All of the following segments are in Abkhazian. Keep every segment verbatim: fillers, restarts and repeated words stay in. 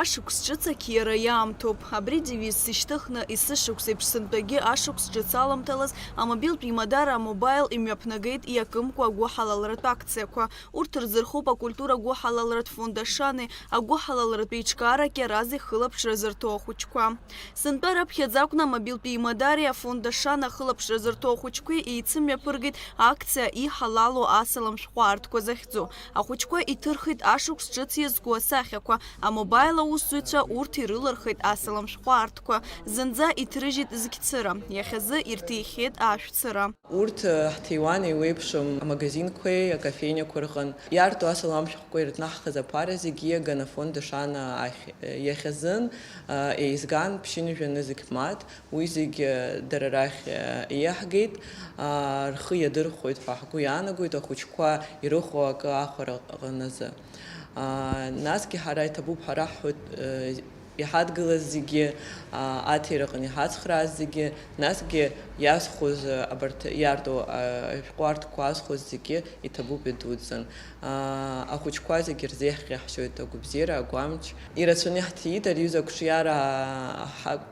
Ашықәс ҿыц ақьиара иаамҭоуп. Абри девиз сышьҭыхны, есышықәс еиԥш сынтәагьы ашықәс ҿыц аламҭалаз амобилтә еимадара А-Мобаил имҩаԥнагеит иакымкәа агәыҳалалратә акциақәа. Урҭ рзырхоуп акультура гәыҳалалратә фонд Ашани, агәыҳалалратә еиҿкаара Кьарази хылаԥшра зырҭо ахәыҷқәа. Сынтәа раԥхьаӡа акәны амобилтә еимадареи афонд Ашан ахылаԥшра зырҭо ахәыҷқәеи еицымҩаԥыргеит акциа Иҳалалу асалам шәҟәы аартқәа захьӡу. Ахәыҷқәа иҭырхит ашықәс ҿыц иазку асахьақәа, А-Мобаил аусзуҩцәа урҭ ирылырхит асалам шәҟәы аартқәа, зынӡа иҭрыжьит зқьцыра, иахьазы ирҭихьеит аашәцыра. Урҭ, э, ҳҭиуан еиуеиԥшым амагазинқәеи акафениақәа рҟын. Иаарту асалам шәҟәқәа ирыҭнаҳхыз аԥара зегьы иаган афонд Ашана ахь. Э, иахьазын, э, еизган ԥшьынҩажәа нызқь мааҭ, уи зегьы, э, дара рахь, э, иаҳгеит, э, рхы иадырхәоит ҳәа ҳгәы иаанагоит ахәыҷқәа ирыхәо акы ахәара ҟаназы. Э, насгьы ҳара иҭабуп ҳәа раҳҳәоит, э, иҳадгылаз зегьы, а, аҭира аҟны иҳацхрааз зегьы, насгьы иазхәоз, а, абарҭ иаарту, а, ашәҟәы аартқәа азхәоз зегьы иҭабуп идуӡӡан. А, ахәыҷқәа зегьы рзеиӷьаҳшьоит агәабзиара, агәамч. Ирацәаны иаҳҭиит ари аҩыза ақәҿиара, а, ҳа-,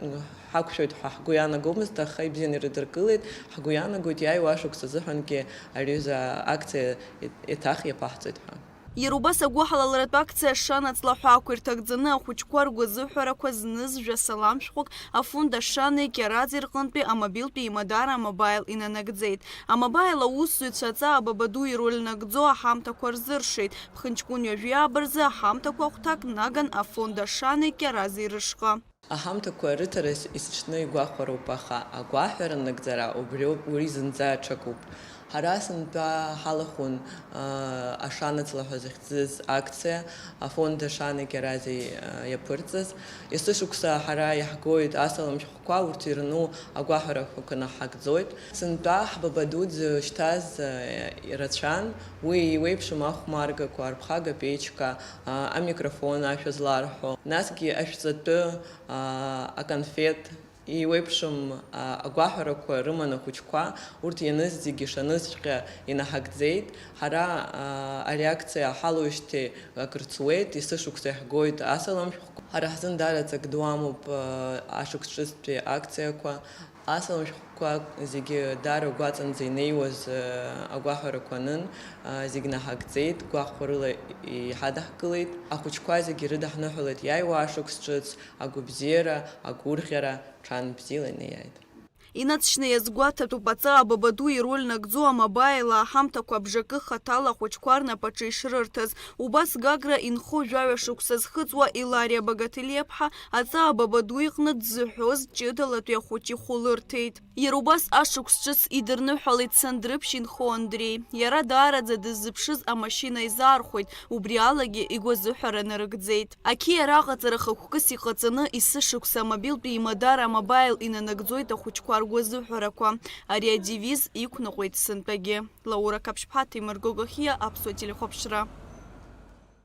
ҳақәшәоит ҳәа ҳгәы иаанагомызт, аха ибзианы ирыдыркылеит, ҳгәы иаанагоит иааиуа ашықәс азыҳәангьы ари аҩыза акциа еиҭах иаԥаҳҵоит ҳәа. Иара убас агәыҳалалратә акциа Ашан аҵлаҳәа ақәирҭак ӡаны ахәыҷқәа ргәазыҳәарақәа зныз жәа салам шәҟәык афонд Ашани Кьарази рҟынтәи амобилтә еимадара А-Мобаил инанагӡеит. А-Мобаил аусзуҩцәа аҵаа баба ду ироль нагӡо аҳамҭақәа рзыршеит. Ԥхынҷкәын ҩажәи ааба рзы аҳамҭақәа ахәҭак наган афонд Ашани Кьарази рышҟа. Аҳамҭақәа рыҭара есыҽны игәахәароуп, аха агәаҳәара нагӡара убриоуп, уи зынӡа аҽакуп. Ҳара сынтәа ҳалахәын, аа, Ашан аҵла ҳәа захьӡыз акциа, афонд Ашани Кьарази, аа, иаԥырҵаз. Есышықәса ҳара иаҳгоит асалам шәҟәқәа, урҭ ирну агәаҳәарақәа наҳагӡоит. Сынтәа ҳбаба ду дзышьҭаз, аа, ирацәан, уи еиуеиԥшым ахәмаргақәа, арԥхага печка, аа, амикрофон ашәа зларҳәо, насгьы ашәҵатәы, аа, аконфеҭ, еиуеиԥшым, аа, агәаҳәарақәа рыман ахәыҷқәа, урҭ ианыз зегьы ишанызҵәҟьа инаҳагӡеит. Ҳара, аа, ари акциа ҳалоуижьҭеи акыр ҵуеит, есышықәса иаҳгоит асалам шәҟәқәа. Ҳара ҳзын даара ҵак ду амоуп, аа, ашықәс ҿыцтәи акциақәа. Асалам шәҟәқәа зегьы даара гәаҵанӡа инеиуаз, аа, агәаҳәарақәа анын, аа, зегь наҳагӡеит, гәахәарыла иҳадаҳкылеит. Ахәыҷқәа зегьы ирыдаҳныҳәалеит иааиуа ашықәс ҿыц, агәабзиара, агәырӷьара, ҽан бзиала инеиааит. Инаҵшьны иазгәаҭатәуп аҵаа баба ду ироль нагӡо А-Мобаил аҳамҭақәа абжакы хаҭала ахәыҷқәа рнапаҿы ишрырҭаз. Убас Гагра инхо жәаҩа шықәса зхыҵуа Илариа Багаҭелиаԥҳа аҵаа баба ду иҟны дзыҳәоз ҷыдалатәи ахәыҷ ихәы лырҭеит. Иара убас ашықәс ҿыц идырныҳәалеит Сандрыԥшь инхо Андреи. Иара даараӡа дыззыԥшыз амашьына изаархәеит, убри алагьы игәазыҳәара нарыгӡеит. Ақьиара аҟаҵара хықәкыс иҟаҵаны, есышықәса амобилтә еимадара А-Мобаил инанагӡоит ахәыҷқәа ргәазыҳәарақәа. Ари адевиз иқәныҟәеит сынтәагьы. Лаура Қаԥшьԥҳа, Ҭемыр Гогохиа, Аԥсуа телехәаԥшра.